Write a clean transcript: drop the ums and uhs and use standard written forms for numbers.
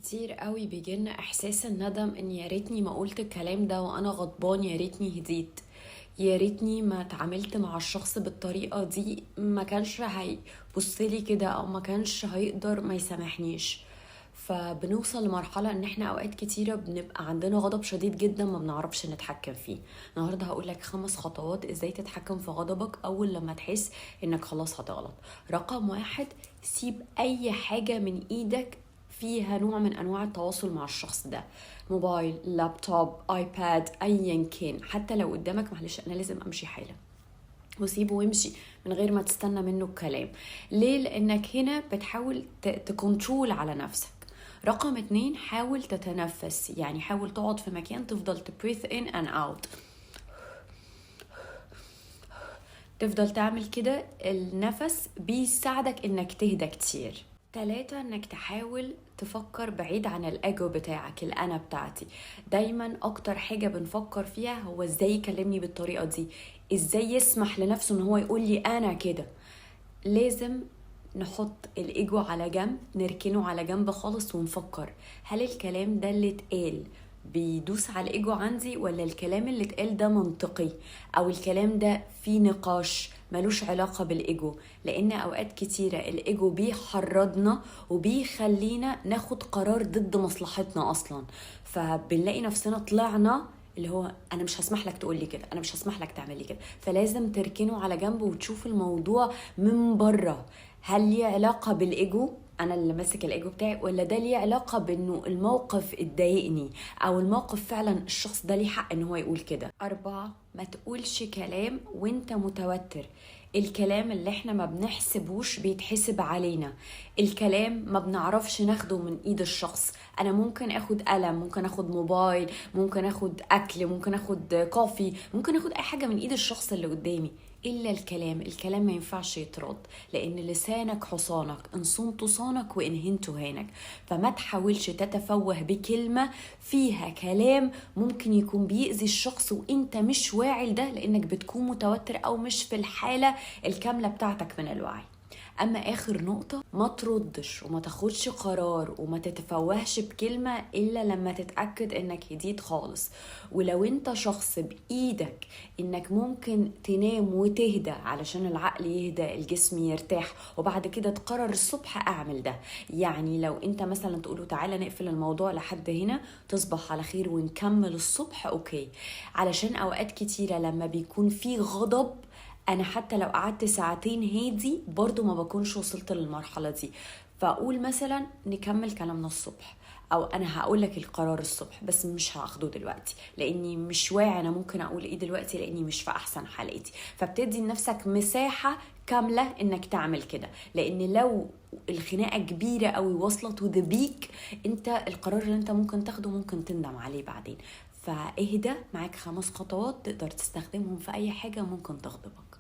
كتير قوي بيجيلنا احساس الندم ان يا ريتني ما قلت الكلام ده وانا غضبان، يا ريتني هديت، يا ريتني ما اتعاملت مع الشخص بالطريقة دي، ما كانش هيبصلي كده او ما كانش هيقدر ما يسامحنيش. فبنوصل لمرحلة ان احنا اوقات كتيرة بنبقى عندنا غضب شديد جدا ما بنعرفش نتحكم فيه. النهاردة هقولك 5 خطوات ازاي تتحكم في غضبك اول لما تحس انك خلاص هتغلط. رقم 1، سيب اي حاجة من ايدك فيها نوع من انواع التواصل مع الشخص ده، موبايل، لابتوب، ايباد، ايا كان، حتى لو قدامك معلش انا لازم امشي حالا، وسيبه وامشي من غير ما تستنى منه الكلام. ليه؟ لانك هنا بتحاول ت control على نفسك. رقم 2، حاول تتنفس، يعني حاول تقعد في مكان تفضل ت breathe in and out، تفضل تعمل كده. النفس بيساعدك انك تهدى كتير. 3، انك تحاول تفكر بعيد عن الايجو بتاعك، الانا بتاعتي. دايما اكتر حاجة بنفكر فيها هو ازاي يكلمني بالطريقة دي، ازاي يسمح لنفسه ان هو يقول لي انا كده. لازم نحط الايجو على جنب، نركنه على جنب خالص، ونفكر هل الكلام ده اللي اتقال بيدوس على الايجو عندي، ولا الكلام اللي اتقال ده منطقي، او الكلام ده فيه نقاش ملوش علاقة بالايجو. لان اوقات كتيرة الايجو بيحرضنا وبيخلينا ناخد قرار ضد مصلحتنا اصلا، فبنلاقي نفسنا طلعنا اللي هو انا مش هسمح لك تقولي كده، انا مش هسمح لك تعملي كده. فلازم تركنه على جنب وتشوف الموضوع من بره، هل ليه علاقة بالايجو، انا اللي ماسك الايجو بتاعي، ولا ده ليه علاقة بانه الموقف اتضايقني، او الموقف فعلا الشخص ده ليه حق ان هو يقول كده. 4، ما تقولش كلام وانت متوتر. الكلام اللي احنا ما بنحسبوش بيتحسب علينا، الكلام ما بنعرفش ناخده من ايد الشخص. انا ممكن اخد قلم، ممكن اخد موبايل، ممكن اخد اكل، ممكن اخد coffee، ممكن اخد اي حاجة من ايد الشخص اللي قدامي، الا الكلام. الكلام ما ينفعش يترد، لان لسانك حصانك، ان صنت صانك وان هنت هانك. فما تحاولش تتفوه بكلمة فيها كلام ممكن يكون بيأذي الشخص وانت مش واعي لده، لانك بتكون متوتر او مش في الحالة الكاملة بتاعتك من الوعي. اما اخر نقطة، ما تردش وما تاخدش قرار وما تتفوهش بكلمة الا لما تتأكد انك هديت خالص. ولو انت شخص بايدك انك ممكن تنام وتهدى علشان العقل يهدى، الجسم يرتاح، وبعد كده تقرر الصبح اعمل ده. يعني لو انت مثلا تقوله تعالى نقفل الموضوع لحد هنا، تصبح على خير ونكمل الصبح، okay. علشان اوقات كتيرة لما بيكون في غضب، انا حتى لو قعدت ساعتين هادي برضو ما بكونش وصلت للمرحلة دي. فاقول مثلا نكمل كلامنا الصبح، او انا هقول لك القرار الصبح بس مش هاخده دلوقتي لاني مش واعي انا ممكن اقول ايه دلوقتي، لاني مش في احسن حالاتي. فبتدي لنفسك مساحة كاملة انك تعمل كده، لان لو الخناقة كبيرة قوي وصلت to the peak، انت القرار اللي انت ممكن تاخده ممكن تندم عليه بعدين. فاهدى، معاك 5 خطوات تقدر تستخدمهم في اي حاجة ممكن تغضبك.